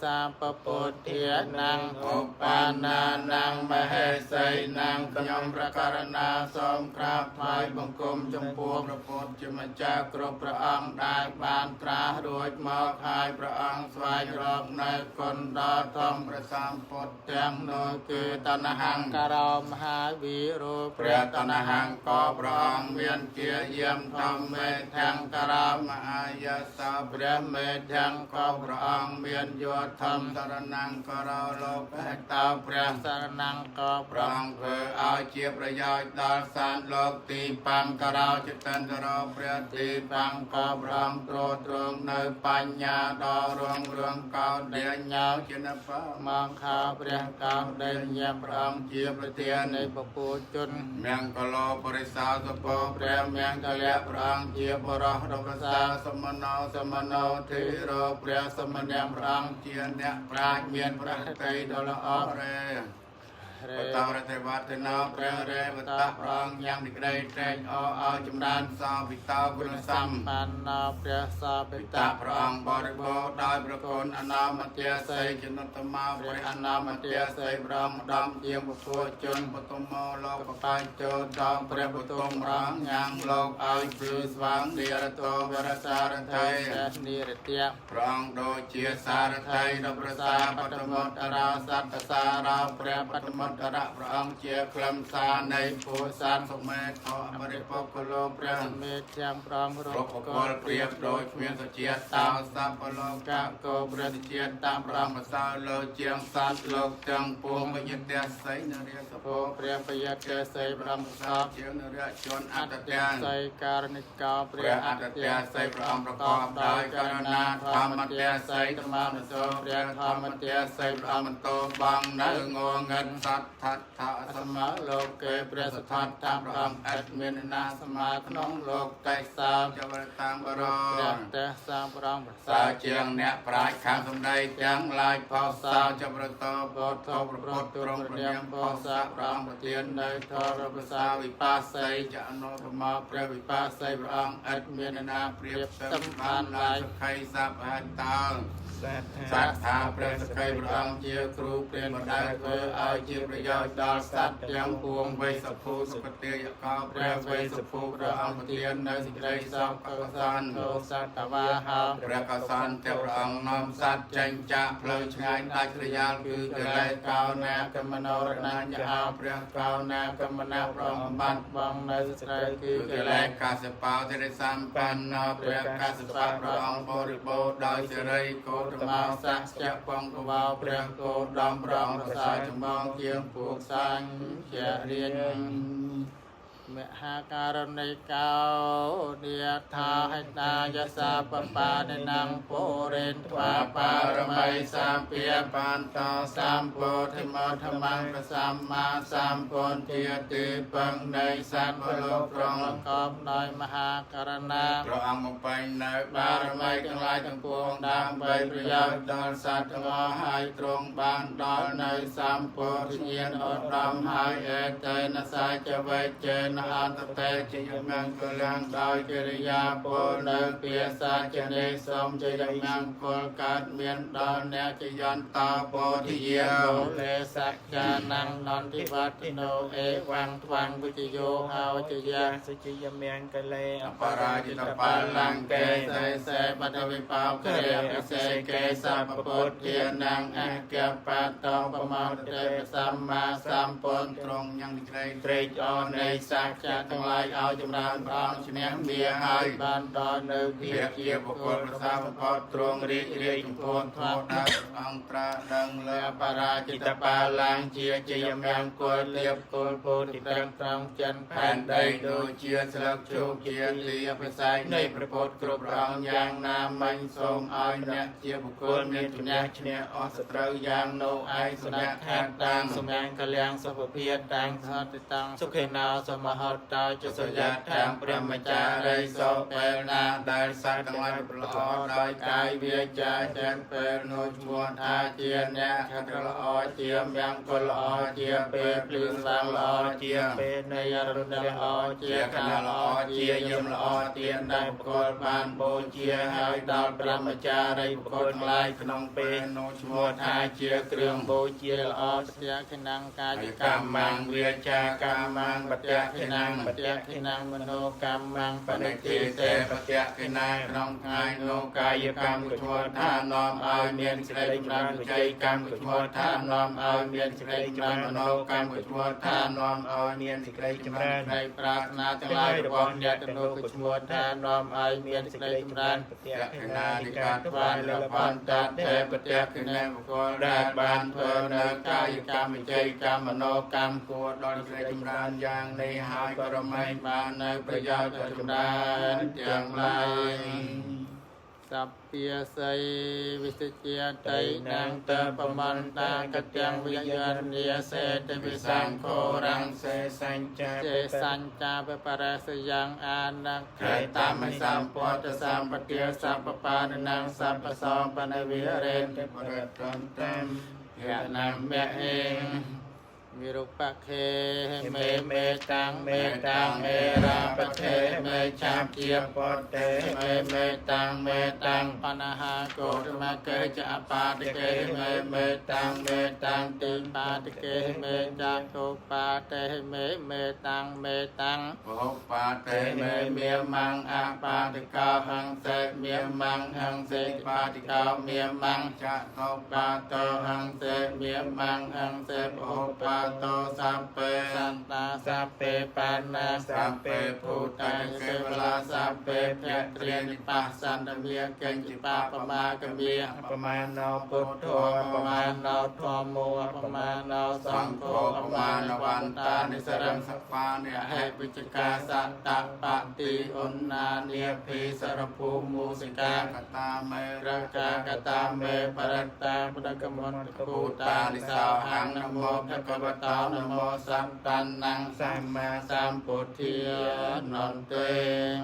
សម្ពពុទ្ធានំ ឧបានានំមហេសីនំខ្ញុំប្រករណាសូមក្រាបថ្វាយបង្គំចំពោះព្រះពុទ្ធជាម្ចាស់គ្រប់ព្រះអង្គដែលបានត្រាស់រួចមកហើយព្រះអង្គស្វែងរកនៅគុណដ៏ធំព្រះសម្ពុទ្ធទាំងនោះគឺតណ្ហង្ ករោមហាវីរោ ព្រះតណ្ហង្ក៏ព្រះអង្គមានជាយាមធម្មេទាំងករមអាយសោព្រះមេ ទាំងក៏ព្រះអង្គមានយោធម្មសរណង្ករោលោកហេតោព្រះ សរណង្ក៏ ព្រះអង្គធ្វើឲ្យជាប្រយោជន៍ដល់សានលោកទីបង្ករោចិត្តន្តរោព្រះទីបង្កព្រះអង្គទ្រទ្រង់នៅបញ្ញាដ៏រុងរឿងកោដេញោជានប មង្ខាព្រះកោដេញ ព្រះអង្គជាប្រធាន នៃពពោជន មង្គលោបរិសោសពោព្រះមង្គលៈព្រះអង្គជាបរោះដ៏ប្រសើរសមណោសមណោធិរោព្រះសមណព្រះអង្គជាអ្នកប្រាជ្ញមានព្រះហឫទ័យដ៏ល្អរេ រេ បតរទេវតនោព្រះរេវតៈព្រះអង្គយ៉ាងនិក្តីត្រេកអរឲ្យចម្រើនសោវិតោគុណសម្ បានណោព្រះសាបិ ពិ តា តាព្រះអង្គបរិបូរណ៍ដោយប្រគុណអនាមទាស័យចំណុត្តមាព្រះអនាមទាស័យព្រះអង្គដំជាងពពុទ្ធជនបទុមោលោកបកាយចូលដល់ព្រះបទុមរងញ៉ាងលោកឲ្យភ្លឺស្វាងនិរតោវរសារថី ព្រះនិរតៈ ព្រះអង្គដូចជាសារថីដ៏ប្រសើរបតមត្តរាសត្វសារោព្រះបតមត្តរៈព្រះអង្គជាខ្លឹមសារនៃពោធិសត្វសុមេធអបរិបុគ្គលោព្រះ មេទាំងប្រងរ រុក្ខពលប្រៀបដូចគ្មានសុជាតោសពលោកៈកោព្រះសុជាតាមព្រះអង្គប្រសើរលើជាងសត្វលោកទាំងពួងវិញ្ញាតសីនរិយស ពោ ពោ ព្រះបយត្តិសីប្រងសព ជាងនរយជនអត្តទាំង សីករណិកោ ព្រះអត្តទាំងសីព្រះអង្គប្រកបដោយករណាធម្មទាំងសីធម្មនុសោព្រះធម្មទាំងសីព្រះអង្គបន្តបងនៅងងឹតសត្វថដ្ឋសមលោកេព្រះសទ្ធតាមព្រះអង្គឥតមានណាសមាក្នុងលោកតេសាចវរតាំងបរោ ព្រះទេសសាងប្រងប្រ សា សា ជាងអ្នកប្រាជ្ញខាងសម្ដីទាំងឡាយផោសាចប្រតោបោធប្រពុតទ្រង់ព្រះនាមផោសាព្រះអង្គប្រទាននៅធរប្រសាវិបាសីចអនុបមាព្រះវិបាសីព្រះអង្គឥតមានណាប្រៀបស្ទឹមបានឡើយសុខីសពហតោ សា សត្វថាព្រះសក្ខីព្រះអង្គជាគ្រូព្រានបណ្ដាធ្វើឲ្យជាប្រយោជន៍ដល់សត្វទាំងពួងវេសភូសុគតិយកោព្រះវេសភូព្រះអង្គប្រទាននៅសេចក្តីសោកកសន្ ទោសតវាហោ ព្រះកសន្ទេព្រះអង្គនាំសត្វចេញចាកផ្លូវឆ្ងាយដាច់ស្រយាលគឺកិលេសកោណាកមនោរណាញ្ញអោព្រះកោណាកមណាព្រះអង្គបាន បងនៅស្រីគឺ គឺកិលេសកសបោសិរិសម្បណ្ណោព្រះកសបៈព្រះអង្គបរិបូរណ៍ដោយសិរីកោតមោសច្ចពងកវោព្រះគោដំព្រះអង្គប្រសើរចម្បងជាងពួកសាញ់ជារៀន មហាករណិកោនិយថាហិតាយសាបបានិនំពុរិនទ្វា បា បា រ រ មី មី សា សា មពាបានតសម្ពោធិមធម្មងប្រសម្មាសម្ពុទ្ធាតិពឹងនៃសត្វលោកត្រង់ ប្រកបដោយមហាករណា ព្រះអង្គបំពេញនៅបារមីទាំងឡាយទាំងពួងដើម្បីប្រយោជន៍ដល់សត្វទាំងអស់ហើយទ្រង់បានដល់នៅសម្ពោធិញ្ញាណឧត្តមហើយអេតេនសាចវេចេនអន្តតេជយមង្គលំដោយកិរិយាពលនៅពាសាចនេសូមជយមង្គលកើតមានដល់អ្នកជយន្តោពោធិយា លេសច្ចានំនន្តិវត្តโนអេវੰថ្វាំងវិជយោហោចយា សុជយមង្គលេ អបរាជិតបលង្កេសេសេបតវិបោគ្រាពិសេកេសពពុទ្ធានំអគ្គបតោបមោតេសម្មាសម្ពុទ្ធទ្រង់យ៉ាងក្រីត្រេកអរនៃសច្ចៈទាំងឡាយឲ្យចម្រើនព្រះអង្គឈ្នះមាហើយ បានដល់នៅ ភា ភាព ជាបុគ្គលប្រសើរបំផុតទ្រង់រីករាយចំពោះធម៌ដែលព្រះអង្គត្រាស់ដឹងលើអបរាជិតបាលង្ជាជយមង្គលលៀប គលពោធិត្រឹមត្រង់ចិន ផែនដីដូចជាស្លឹកឈូកជាលាប្រសែងនៃព្រះពុទ្ធគ្រប់ព្រះអង្គយ៉ាងណាមិញសូមឲ្យអ្នកជាបុគ្គលមានជំនះឈ្នះអស់សត្រូវយ៉ាងនោះឯងសំណាក់ខាតតាំង សំណាងកលាំងសុខភាពតាំងសតិតាំងសុខេណោសមហតោច ច សុ សុយា យ តាំងព្រះមចារីសោពេលណាដែលសត្វទាំងឡាយប្រល្អដោយកាយវាចាចិត្តពេលនោះឈ្មោះថាជាអ្នកខិតល្អជាមង្គលល្អជាពេលភ្លឺស្វាងល្អជា ពេលនៃ នៃអរុណល្អជា ជា កណ កណ ល្អ ល្អ ជា ជាយមល្អទានដែលបុគ្គលបានបូជាហើយដល់ព្រះមចារីបុគ្គលទាំងឡាយក្នុងពេលនោះឈ្មោះថាជាគ្រឿង បូជាល្អស្ទះខិណងកាយ កាយ កម្ម កម្មងវាចាកម្មងបតៈខិណ នំបតៈខិនំមโนកម្មੰប ប និ និ តិ តិ ទេ ទេបតៈកិណាក្នុងថ្ងៃនោះកាយកម្មក៏ឈ្មោះថានាំឲ្យមានសេចក្តីចម្រើនវិជ័យកម្មក៏ឈ្មោះថានាំឲ្យមានសេចក្តីចម្រើនមโนកម្មក៏ឈ្មោះថានាំឲ្យមានសេចក្តីចម្រើន នៃប្រាថ្នាទាំងឡាយរបស់អ្នកទាំងនោះក៏ឈ្មោះថានាំឲ្យមានសេចក្តីចម្រើន បតៈ ត ខិ ខណា ណា និ និ កា កា ត្វាលបន្តទេបតៈកិណាបុគ្គលដែលបានធ្វើនៅកាយកម្មវិជ័យកម្មមโนកម្មគួរដល់សេចក្តីចម្រើនយ៉ាងនេះហើយក៏រមែងបាននៅប្រយោជន៍ដ៏ចម្រើនទាំងឡាយ សព្យាស័យវិសិជាតៃនងតបមន្តាកទាំងវិយនិយសេតវិសង្ឃោរ រ ង ងសេសញ្ចា เจสัญจาปปรสยังอานัง เคตามสัมปตสัมปเตียสัพปานนังสัพพสองปนวิเรนติปรตันตัม ยะนัมเมเองวิรุปะเคเมเมตังเมตังเมราปะเทเมชาเกีย ปเต เมเมตังเมตังปนหาโกตมะเกจะอปาติเกเมเมตังเมตังติปาติเกเมจาตุปาเตเมเมตังเมตัง โอปาเตเมเมียมังอาปาติกาหังเสเมียมังหังเสปาติกาเมียมังจะโตปาโตหังเสเมียมังหังเสโอปาโตสัพเป สันตาสัพเปปานา สัพเปภูตังเกวลาสัพเปเพียเตรียนิปัสสันตเมียเกณจิปาปมากเมีย ปมาณโนพุทโธ ปมาณโนธรรมโมปมาณโนสั สัง งโฆ โฆปมาณวันตานิสรังสปาเนี่ยให้ปิจกาสัตตะปฏิอนนาเนียพีสรภูมูสิกากตาเมรกากตาเมปรตตาพุทธกมลภูตานิสาวหังนโมภะคะวะตานโมสัมตันนัง สัมมา สัมพุทธิยนนเตง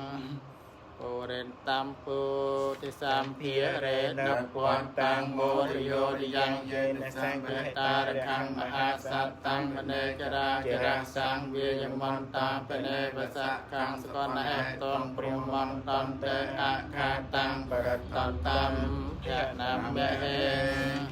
ปุเรนตัมปุติสัมเพียเรน นปวันตังโมริโยริยังเยนะสังเวตารคังมหาสัตตังมเนจราจราสังเวียมันตาปเนปะสะคังสกนเหตงปริมันตันเตอะคาตังปรตตันตัมยะนามเมเหอ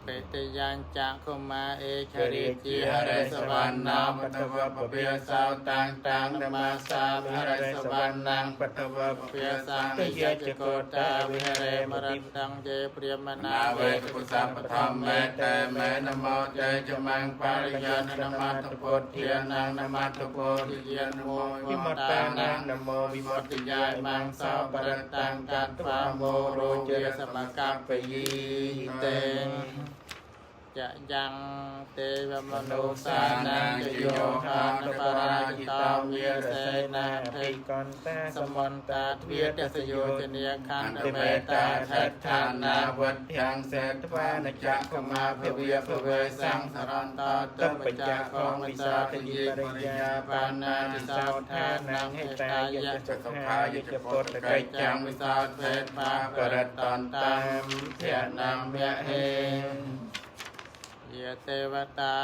เปตยังจังคุมาเอคริจิหเรสวรรณา ปตวะปะเปียสาวตังตังนมาสาหเรสวรรณังปตวะปะเปียสัง เยจโกตาวิหเรมรัตตังเจเปรียมนา นา เว เว ท ทุกุสัพพธรรมเมเตเมนโมเตจมังปาริยานนมัตตโพธิยนังนมัตตโพธิยนโม วิมุตตานังนโมวิมุต วิมุตติยายมังสาปรตังกัตฟาโมโรเจสมกัปปยีเตงจะยังเตวมนุสานังจโยธานปราจิตาเวียเสนา ภิ ภิ กอนตา สมนตาเวียตสโยจเนียคัน อัน เม เม ตา ตา ทั ทัฏ ฏฐา ฐา นา นาวัฏยังเสตวานจักขมาภเวียภเวสังสรันตา ต ต ปัญจ ปัญจ ขอ ของ ง วิ วิสา สาท ท ยิ ยิ ปริยา ปริยา ปา ปา นา นา ติ ติ สา สาว ทา ทา นั นัง งให้ตา ให้ตาย ยะ ยะ จะ จะสุ สุขา ขาย ยะ จะ จะปต ปต ไก ไก จัง จังวิสาเทมาปรตตันตัมเทนังเมเห เยเทวตา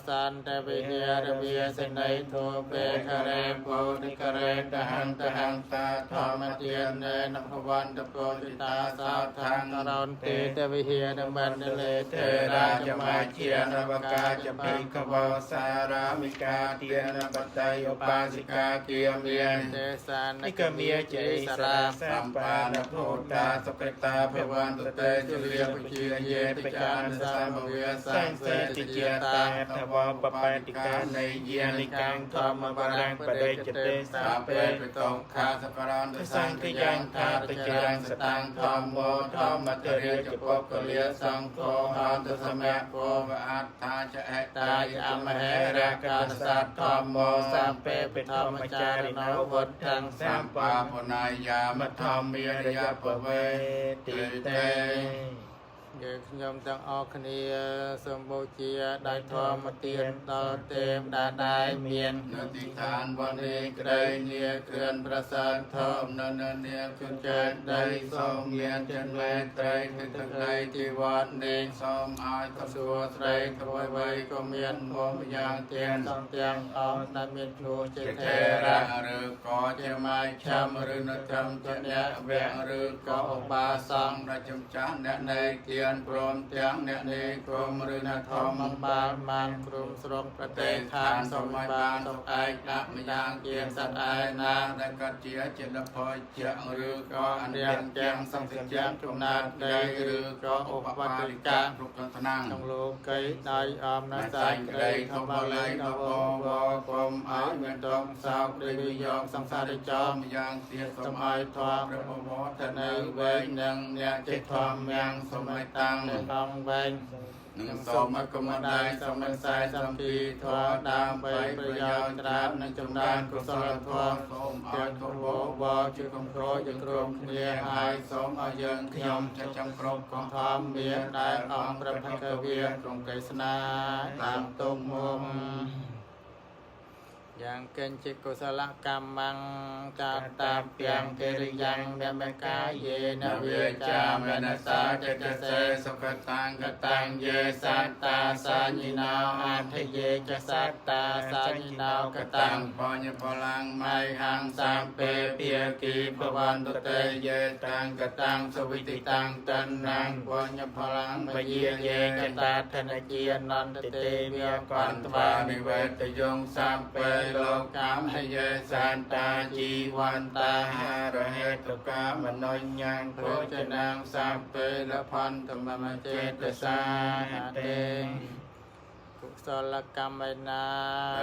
สันตวิเฮรเวียสนัยโทเปคะเรโพธิคะเรตหังตหัง ตาธรรมเตียนเนนภวันตโปติตาสาทัง ตรอนเตตวิเฮรมันเลเท เท รา รา จ จะ มา มา เชี เชีย ยนว นว กาก า จะ จะ ภิ ภิก กขว ขวสารามิกาเตียนปตยปาสิกาเกียเมียน เตสาน นิกเมียเจ สรา สัมปานโพธาสกตาภวันตเตจุเลียปเจียเยติจานสัมเวสังเสติเจตา ทวปปาติกา ในเยนิ นิกังธรรมบารังปเดจเต สาเปปิตงคาสกรันตสังขยังทาตเจรังสตังธรรมโมธรรมเตเรียจปกเลียสังโฆหันตสมะโภวะอัตถาจะเอตายอัมเหระกาสัตธรรมโม สัมเปปิธรรมจาริโนวุธัง สัมปาปนายามธรรมยยะปเวติเต យើងខ្ញុំទាំងអស់គ្នាសូមបូជាដោយធម្មទានដល់ទេវតាដែលមាន นติฐานวันนี้ไกรเนียเกือนประสาทธรรมนนเนียคุณเจตได้ทรงเมียนเจนเวไตรถึงตไกรที่วัดนี้ทรงอายกสัวไตรถวายไว้ก็เมียนพมอย่างเตียน សង្ទាំងអស់ដែលមានឈ្មោះជា เท ថេ ระ រៈ หรือก็จะมาช้ำหรือนธรรมจะแนะแวะหรือก็อบาสังระจำจ้าแนะในเตียน នព្រមទាំងអ្នកនេគមឬអ្នកធម្ម មបាលមានក្រុមស្រុងប្រ ប្រទេស ទេសឋា ឋាន នសូម សូមឲ្យ ឲ្យបា បាន នសុខ សុខឯកដាក់ម្យ៉ាងទៀតសត្វឯណាដែលកាត់ជាចិត្តផលជាឬក៏អ រៀ និ ង ច្ច ទាំងសង្សជាចំណាតដីឬក៏ឧបតិកា គ្រប់ទាំងថ្នាំង ក្នុងលោកីដោយអំណាច ណាសា សាយក្ យក្តី តីធ ធ ម្មល័ ម្មល័យ យដល់ ដល់ វ បវកុំឲ្យមានតងសោកដោយវិយោគសង្សារចោមយ៉ាងទៀតសូមឲ្យធម៌ព្រះបវរទៅនៅវែងនឹងអ្នកចេះធម្មយ៉ាងសូមឲ្យតាំង នៅអង្គវែង នឹងសូមឲ្យកុំដែរសូមមិនសាយសំពីធម៌ដើម្បីប្រយោជន៍ច្រើននិងចម្រើនកុសលធម៌សូមឲ្យធម៌វជាកំក្រយើងក្រុមគ្នាហើយសូមឲ្យយើងខ្ញុំចាត់ចាំគ្រប់កង ធម្មមានដែលអង្គព្រះភគវាទ្រង់ទេសនាតាមទុំមុំយ៉ាងកិញ្ចិកុសលកម្មੰកាតាពាំងកិរិយ៉ាងនមកាយេន ន វេ វេ ចា ចា ម ម ន ន សា សា ច ច ត ត សេ សេសុខតាំងកតាំងយេសត្តាសាញិណោ អធិយេចសត្តាសាញិណោកតាំង តាំងបញ្ញបលាំងមៃហੰសាំពេភាគីភវន្តតេយេតាំងកតាំងសវិតិតាំងតណ្ណੰបញ្ញបលាំងម ម យា យា យេ យេចតាធនជានន្តទេវាក ក ន្ត ន្ត វា វានិវេតយងសាំពេលោកមហយេសន្តាជីវន្តាហារហេតុកាមនុញ្ញាងភោជនាងសាំពេលផន្តមមចេតសា តេកុសលកម្មឯណា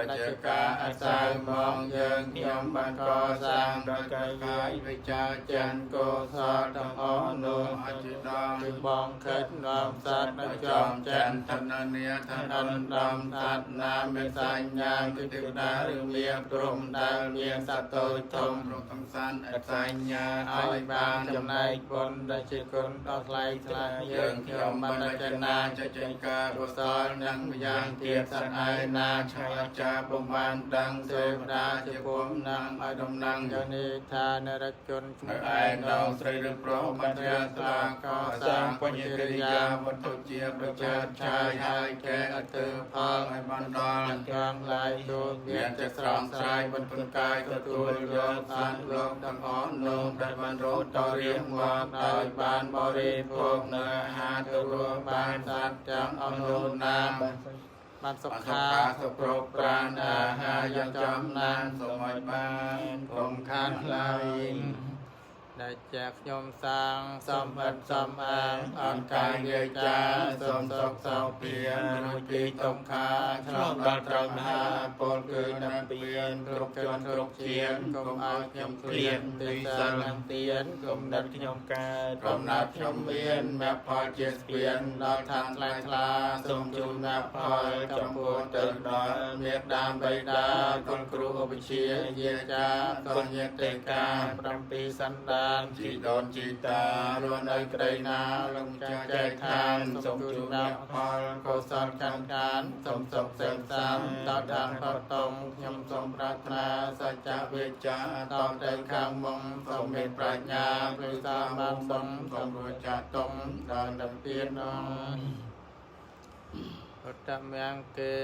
ដែលជាការអសាយមងយើងខ្ញុំបានកសាងដោយកាយវិចាចិនកុសលទាំងអស់នោះអចិដល់ គឺបងខិតនាំសត្វនៅ នៅ ចំ ចំ ចិន ចិនធននាធនដំសត្វណាមានសញ្ញាគឺទេវតាឬមានព្រំដែលមានសត្វតូចធំព្រមទាំងសន្តិអសញ្ញា ឲ្យ ឲ្យ បា បាន ន ចំណែ ចំណែក កបុណ្យដែលជាគុណដ៏ថ្លៃថ្លា យើ យើង ងខ្ញុំ ខ្ញុំ បាន បាន ចនា ចនា ចចេញការកុសលនិងម្យ៉ាងទៀតសត្វឯណាឆាយអចាពុំបានដឹងទេវតាជាពុំនឹងឲ្យដំណឹង យោនិថានរជនឈ្មោះ នៅឯដងស្រីឬប្រុសបានជ្រះថ្លាកសាងបញ្ញកិរិយាវត្ថុជាប្រជាឆាយហើយកែអត្តផលឲ្យបានដល់ ទាំងឡាយទូ មា មាន នจะ จะ ស្រង់ស្រ ស្រង់ស្រ័ ័យបន្ យបន្ទុន ទុនកាយ កាយ ទទួល ទទួល យ យក ក ស ស ត្វ ត្វ លោក លោក ទាំងអ ទាំងអ ស់ ស់ នោះ នោះ ដែលបានរត់តរៀងមកដោយបានបរិភោគនៅអាហារទទួលបានសត្វទាំងអស់នោះណា បានសុ សុ ខា ខាសុគ្រប់ប្រាណអាហារយ៉ាងចំណានសូមឲ្យបាន កុំខានឡើយដែលជាខ្ញុំសាងសំអិតសំអាងអ អ ន ន កា កាយ យវា វា ចា ចា សូ សូម មសុខសោ សុខសោ ភា ភា រួ រួ ចពី ចពី ទុ ទុក្ ក្ខា ខា ឆ្ ឆ្ល លងដ ងដល់ ល់ ត្រ ត្រឹ មហា មហា ពល ពល គឺ គឺ និ និ ព្ ព្ វា វា ន ន គ្រប់ គ្រប់ ជនគ្រប់ ជនគ្រប់ ជាតិ ជាតិ កុំ កុំ ឲ្យ ឲ្យ ខ្ញុំ ខ្ញុំ ឃ្លា ឃ្លា នទី នទី សិល សិល និងទានកុំ កំណត់ខ្ញុំកើត កំណត់ខ្ញុំមានមគ្គផលជាស្ពានដល់ឋានថ្លៃថ្លាសូមជូនមគ្គផលចំពោះទៅដល់មេដាបិតាគុណគ្រូឧបជាយាចាគុណញាតិកា 7សន្តាន ជីដូនជីតារស់នៅក្តីណាលោកចាស់ចែកឋានសូមជូនមគ្គផល កុសលកម្មកានសូមសុខសេមសាមដល់ឋានបតមខ្ញុំសូមប្រាថ្នាសច្ច ចា វិ វិចា ត ត ទៅ ទៅ ខា ខាង ងមុំ មុំ សូ សូមមាន ន មមានប្រា ប្រា ជ្ញា ជ្ញា ព្រឹ ព្រឹ ក្សា ក្សា បាន បាន សុំ សុំ សូម សូម រួចចា រួចចា តុង តុង ដល់ ដល់ និព្វា និព្វា ន ន ឧត្តមង្គេ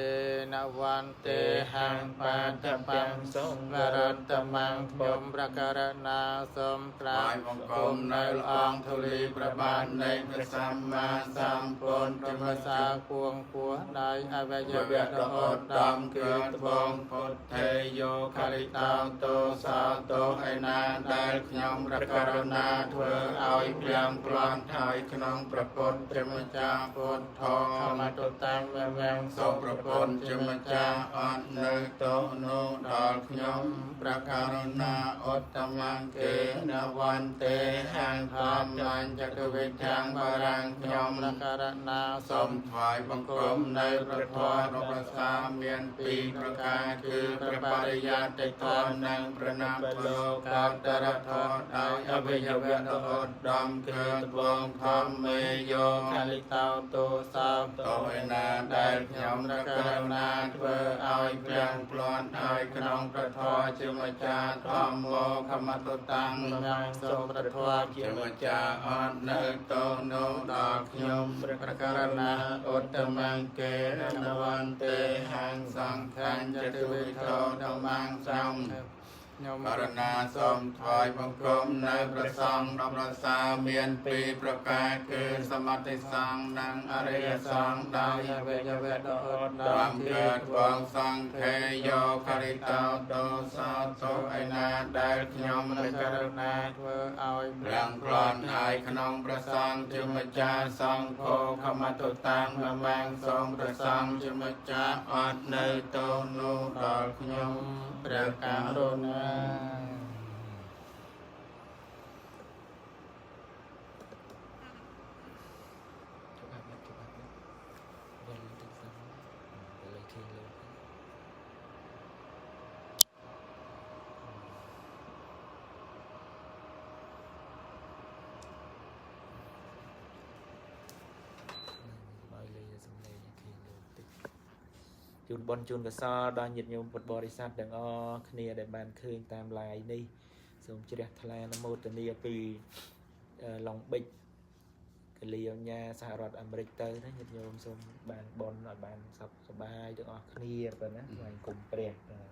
នវន្ទេហੰបាតបាំង សូម វរតមង្គខ្ញុំប្រករណាសូមក្រា ថ្វា ប យបង្គំនៅអង្គធូលីព្រះបាទនៃព្រះសម្មាសម្ពុទ្ធ ព្រម សា សាគួងពោះដោយអវយ វ វៈ ៈរ រហូ ហូត តដំ ដំ គឺ គឺ ត្ ត្ បូង បូងពុទ្ធេយោខលិតោតោសោតោឯណាដែលខ្ញុំប្រករណាធ្វើឲ្យព្រាំប្លន់ហើយក្នុងព្រះពុទ្ធជាម្ចាស់ពុទ្ធធ ខ ម មតុតាំងវវង សូមប្រពន្ធជាម្ចាស់អត់នៅតោនោះដល់ខ្ញុំប្រករណាឧត្តមង្គេនវន្ទេហੰធម្មញ្ចតុវិជ្ជੰបរាំងខ្ញុំ ប្រករណា សូមថ្វាយបង្គំនៅព្រះធម៌របស់ព្រះសាមានពីរប្រការគឺព្រះបរិយត្តិធម៌និងព្រះនាមលោកតរធម៌ដោយអវយវៈដ៏ឧត្តមគឺត្បូងធម្មេយោ ខលិតោតោសោ តោឯណាដែលខ្ញុំរករណាធ្វើឲ្យព្រះប្លន់ឲ្យក្នុងព្រះធម៌ជាម្ចាស់ធម្មោខមតុតាំង មសូមព្រះធម៌ ជាម្ចាស់អត់នៅតោនោះដល់ខ្ញុំប្រករណាឧត្តមង្គេនវន្ទេហੰសង្ឃញ្ចតុវិធោធម្មងសំ ខ្ញុំ ករណាសូមថ្វាយបង្គំនៅព្រះសង្ឃដ៏ប្រសើរមានពីរប្រការគឺសមតិសង្ឃនិងអរិយសង្ឃដោយ វេយវេដហូតដ តាម ល់ កើតបងសង្ឃេយោខរិតោទោសោទោឯណាដែលខ្ញុំ ព្រះ ព្រះក ករុណា រុណា ធ្វើឲ្យ រាំងក្លន់ហើយក្នុងព្រះសង្ឃជាម្ចាស់សង្ឃោខមតុតាំងលមាំងសូមព្រះសង្ឃជាម្ចាស់អត់នៅទោសនោះដល់ខ្ញុំ ព្រះករុណា ជប់អាប់ជប់អាប់វិលតិចសិនទៅលើឃើញលើ បើលេសំឡេងឃើញលើតិចជូនបុណ្យជូនកសលដល់ញាតិញោមពុទ្ធបរិស័ទទាំងអស់គ្នាដែលបានឃើញតាម live នេះសូមជ្រះថ្លានមោទនាពីឡុងបិចកាលីអញ្ញាសហរដ្ឋអាមេរិកទៅណាញាតិញោមសូមបានបុណ្យឲ្យបានសុខសប្បាយទាំងអស់គ្នាប៉ុណ្ណាថ្វាយគុំព្រះបាទ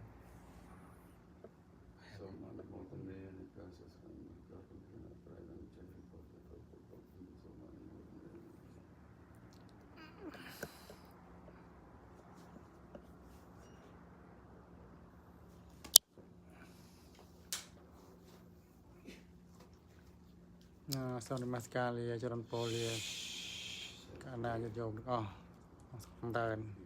សូមអនុមោទនានៃការសរសើរនៃការគំនិតប្រៃឡើងចេញពីពុទ្ធទៅពុទ្ធសូមអនុមោទនា ណាសូមនមស្ការលាចរន្តពរលាកណ្ដាលញាតិញោមទាំងអស់សូមដើន